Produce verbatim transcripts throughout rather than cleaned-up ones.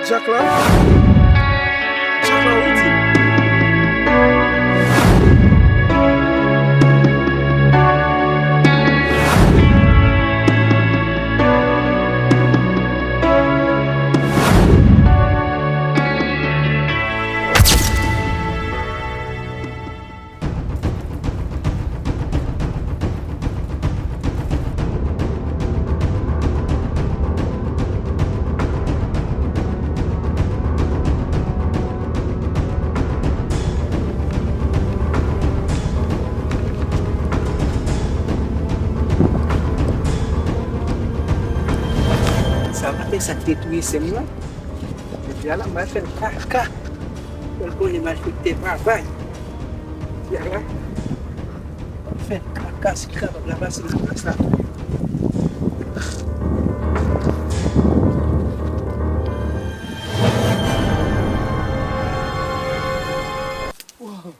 Jak la? Jak la, wi, di m. Sa pa fè sa k te touye sè m nan. Jodi a la, m al fè l kaka. Fè l konnen m al fè l travay. Jodi a la, m al fè l kaka si l kapab la pase nan plas la. Wow.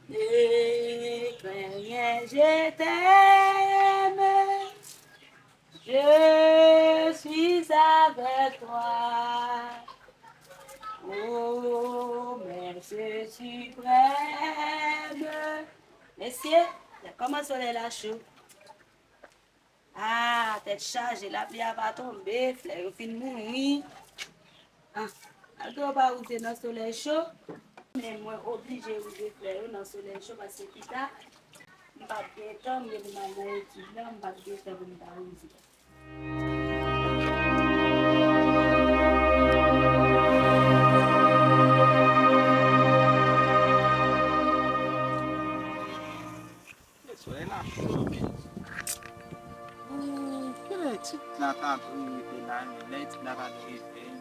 Ne crains rien, je t'aime, je suis avec toi. Oh, Maître suprême. Mesye, kòman solèy la cho? Ah, tèt chaje, lapli a pa tonbe, flè yo fin mouri. Ah, malgre yo pa wouze nan solèy cho, men mwen oblije wouze flè yo nan solèy cho paske pita, m p ap gen tan, m gen pou m al nan etid la, m p ap gen tan pou m ta wouze. Solèy la cho anpil. Kilè etid la ta dwe rive la menm? Lè etid la ta dwe rive menm?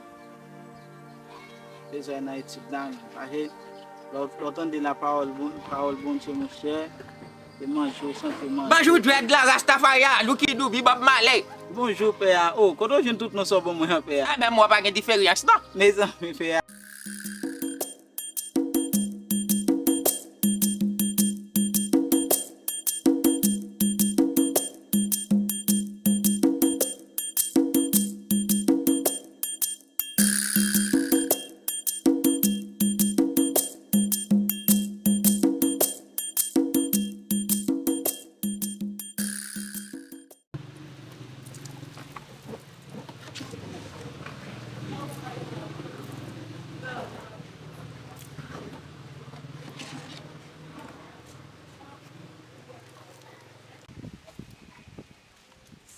Bezwen nan etid la menm. Paske lè w, lè w tande lapawòl Bon-, pawòl Bondye, monchè, se manje w santi w manje. Bonjou, Dread la, Rastafari a, Lucky Dube, Bob Marley. Bonjou, pè a. Oh, kote w jwenn tout non sa w ban mwen an, pè a? Ebyen, mwen pa gen diferans, non. Mezanmi, pè a.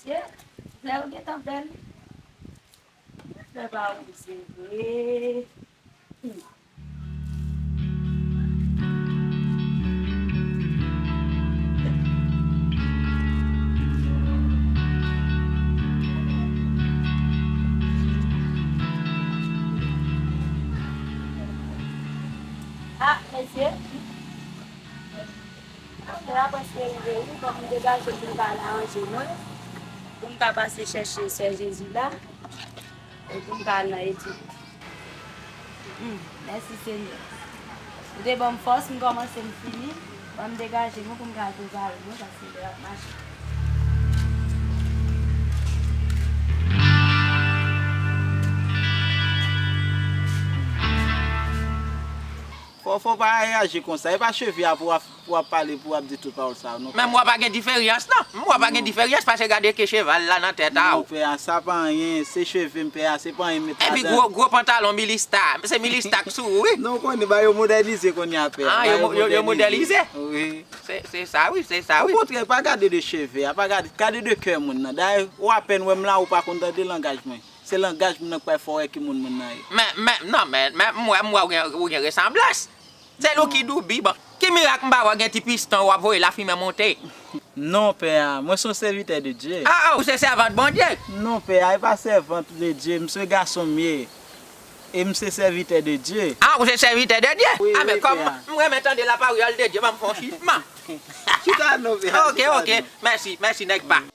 Mesye, flè yo gentan bèl. Flè pa wouze vre. Hmm. Ah, mesye. Apre, apre se rive, wi, fòk m degaje m pou m ka al aranje mwen, pou m ka pase chèche sè Jezi la, e pou m ka al nan etid. Hmm, mèsi, Senyè. Ou te ban m fòs, m kòmanse, m fini. Ban m degaje mwen pou m ka al prepare mwen, paske lè ap mache. Fò, fò w pa reyaji konsa. E pa cheve a pou w ap, pou w ap pale, pou w ap di tout pawòl sa yo, non. Men mwen pa gen diferans, non. Mwen pa gen diferans, paske gade ke cheval la nan tèt a w. Non, pè a, sa pa anyen. Se cheve m, pè a, se pa anyen met ladan. Epi gwo, gwo pantalon milista. Se milista k sou ou, wi. Non, ou konnen, bagay yo modèlize kounye a, pè a. Ah, yo, yo modèlize? Wi. Se, se sa, wi, se sa, wi. Okontrè, pa gade de cheve a, pa gade, gade de kè moun nan. Dayè, ou apèn wè m la, ou pa konn tande langaj mwen. Se langaj moun nan k pral fè w wè ki moun moun nan ye. Men, men, non, men, men, m wè, m wè ou gen, ou gen resanblans. Se Lucky Dube, bon. Ki mirak m pa wè gen ti piston w ap voye lafimen monte? Non, pè a, mwen se yon sèvitè de Dye. Ah, ah, ou se sèvant Bondye? Non, pè a, e pa sèvant de Dye, m se gason m ye. E m se sèvitè de Dye. Ah, ou se sèvitè de Dye? Wi, ah, men wi, kòm pè a. M renmen tande lapawòl de Dye, ban m fè yon chifman. Chita non, pè a, ok, chita ok, non. Mèsi, mèsi, nèg pa.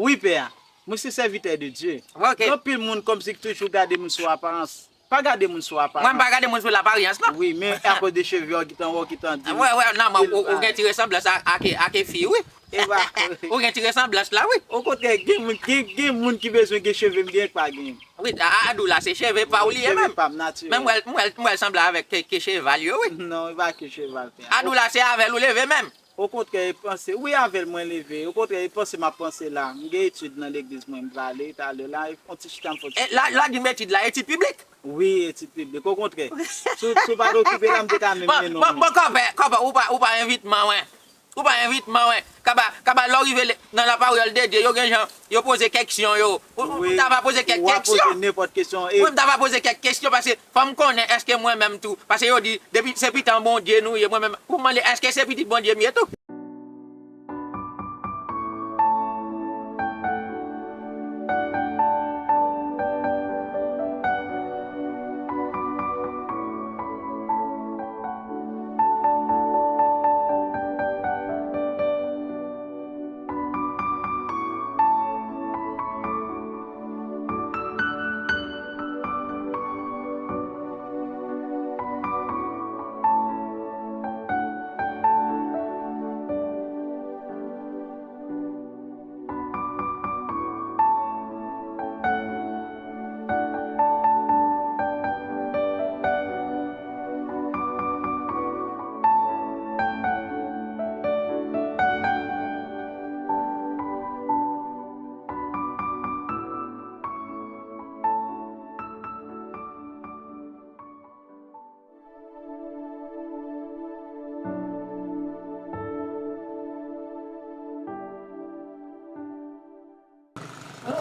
Wi, pè a. Mwen se sèvitè de Dye. Ok. Gen anpil moun kòmsi ki toujou gade moun sou aparans. Pa gade moun sou aparans. Mwen, m pa gade moun sou laparyans, non. Wi, men akoz de cheve w ki tan wè w ki tan di. Wè, wè, non, men ou, ou gen ti resanblans a, a ke, a ke fi, wi. E pa. Ou gen ti resanblans la, wi. Okontrè, gen moun, gen, gen moun ki bezwen gen cheve m gen k pa gen. Wi, a, a, Adoula, se cheve pa w li ye menm. Cheve pa m natirèl. Men m wè l, m wè l, m wè l sanble avèk ke, ke cheval yo, wi. Non, e pa ke cheval, pè a. Adoula, se avè l ou leve menm. Okontrè, e panse, wi, avè l mwen leve. Okontrè, e panse m ap panse la. M gen etid nan legliz mwen, m prale, talè la, e yon ti chita m fè yon ti. E la, la di m etid la, etid piblik? Wi, etid piblik. Okontrè, si w, si w pa t okipe la, m te ka menm mennen w. Bon, bon, bon, kòpè, kòpè, ou pa, ou pa envit mwen, wen. Ou pa envit mwen, wen. Kaba, kaba, lè w rive le, nan lapawòl de Dye, yo gen jan, yo poze kèksyon, yo. Ou, ou, ou ta va poze kèk kèksyon. Wi, w a poze nenpòt kèksyon. Wi, m ta va poze kèk kèksyon, paske fò m konnen èske mwen menm tou. Paske yo di, depi se pitan Bondye nou ye, mwen menm, pou m mande, èske se pitit Bondye m ye tou?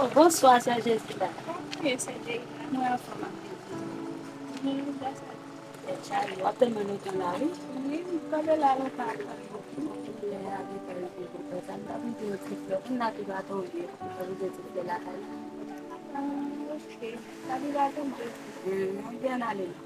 Oh, bonswa, sè Jezila. Wi, sè Jezila, mwen anfòm ak Jezi. Wi, grasa Dye. Tèt chaje, w ap tann mwen lontan la, wi. Wi, m kanpe la lontan ak tann ou. Lè a gentan rive pou fè sa, m t ap mete yon ti flè. Kounye a tou va tonbe, pou fè mete ti flè lakay la. Ah, ok. Sa deja tonbe. Hum, m byen ale la.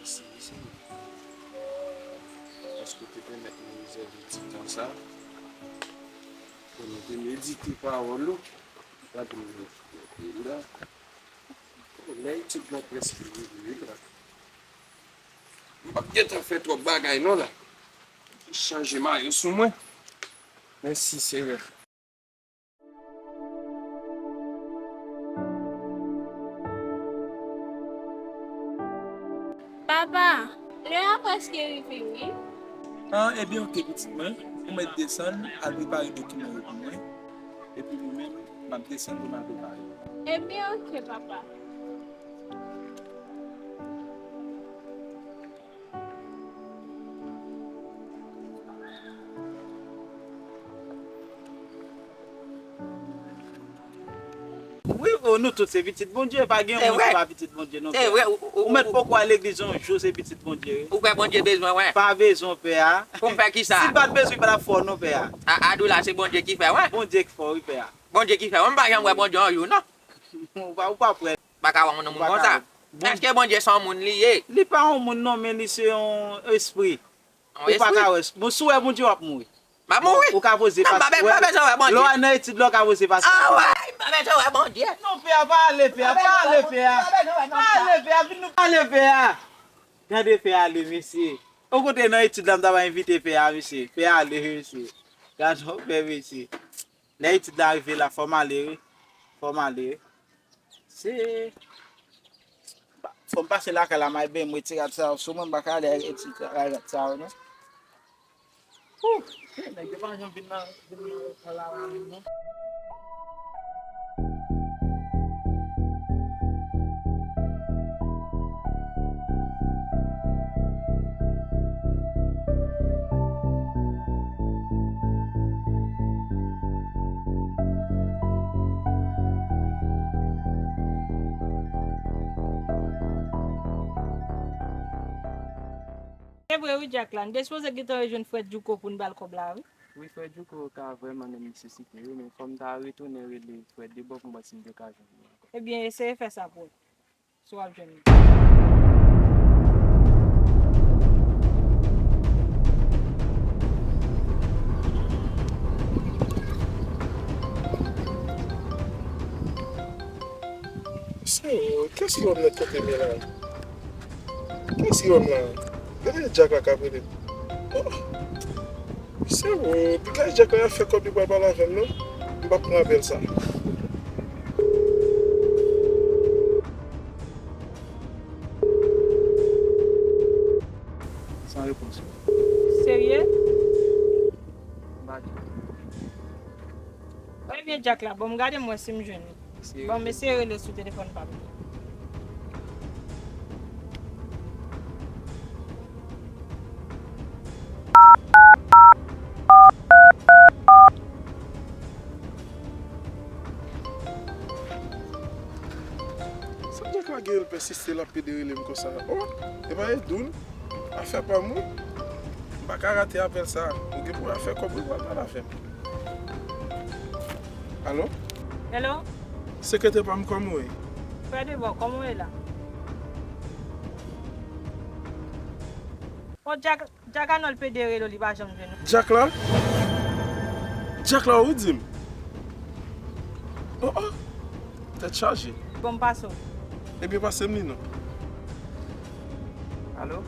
Mèsi, Senyè, paske w te pèmèt nou rezève ti tan sa pou nou te medite pawòl ou. Gade nou, lè etid la prèske rive, wi, la. M p ap gentan fè twòp bagay non la. Chanje mayo sou mwen. Mèsi, Senyè. Papa, lè a prèske rive, wi. Ah, ebyen, oke, pitit mwen. Ou mèt desann, al prepare dokiman yo pou mwen. Epi mwen menm, m ap desann pou m al prepare. Ebyen, oke, papa. Wi, o, nou tout se pitit Bondye, pa gen yon moun ki pa pitit Bondye non, pè. Se vre, ou, ou, ou mèt poko al legliz yon jou, se pitit Bondye, wi. Ou kwè Bondye bezwen, wè? Pa bezwen, pè a. Pou m fè kisa? Si l pa t bezwen, li pa t ap fè w non, pè a. A, Adoula, se Bondye ki fè, wè. Bondye ki fè w, wi, pè a. Bondye ki fè, wè, m pa janm wè Bondye yon jou, non. Ou pa, ou pa kwè. Pa ka wè yon moun konsa. Èske Bondye se yon moun li ye? Li pa yon moun non, men li se yon espri. Ou pa ka wè. Bon, si w wè Bondye, w ap mouri. M ap mouri. Ou ka poze. Non, m pa bezwen wè Bondye. Lè w nan etid la, w ka poze pastè. Ah ouais, m pa bezwen wè Bondye. Non, pè a, pa ale, pè a, pa ale, pè a. Pa ale, pè a, vin nou pale, pè a. Gade pè a ale, mesye. Okontrè, nan etid la, m ta va envite pè a, mesye. Pè a ale, mesye. Gade yon pè, mesye. Lè etid la rive la, fò m ale, wi. Fò m ale, wi. Se, fò m pase lakay la, m al benyen, m retire rad sa yo sou mwen, m pa ka ale ak ti rad sa yo, non. Wouh! Nèg yo pa janm vin nan, vin nan, nan la, la menm, non. Se vre wi, Jack la. Nou te sipoze gentan rejwenn frè Djouko pou n ba l kòb la, wi. Wi, frè Djouko ka vrèman nan nesesite, wi, men fò m ta retounen rele frè Debò pou m wè si m te ka jwenn li ankò. Ebyen, eseye fè sa pou w. Si w ap jwenn li. Mesye, kiyès ki wè m nan kote m ye la? Kiyès ki wè m la? Gade Jack la k ap rele m. Oh! Mesye, oh, piga Jack la, y ap fè kòb, li pral pale avè m, non? M p ap pran apèl sa. San repons. Serye? M pa di. Ebyen, Jack la, bon, m gade m wè si m jwenn li. Bon, m eseye rele sou telefòn pa m. Sa Jack la gen, l pèsiste, l ap pede rele m konsa? Oh, epa Edoun, afè pa m wi. M pa ka rate apèl sa. Ou gen pou afè kòb wi, pral pale avè m. Alo? Hello? Sekretè pa m, kòman w ye? Frè Debò, kòman w ye la? Oh, Jack, Jack Arnold pede rele w, li pa janm jwenn ou. Jack la? Jack la, ou di m? Oh, oh! Tèt chaje. Bon, m pase w. Ebyen, pase m li non. Alo?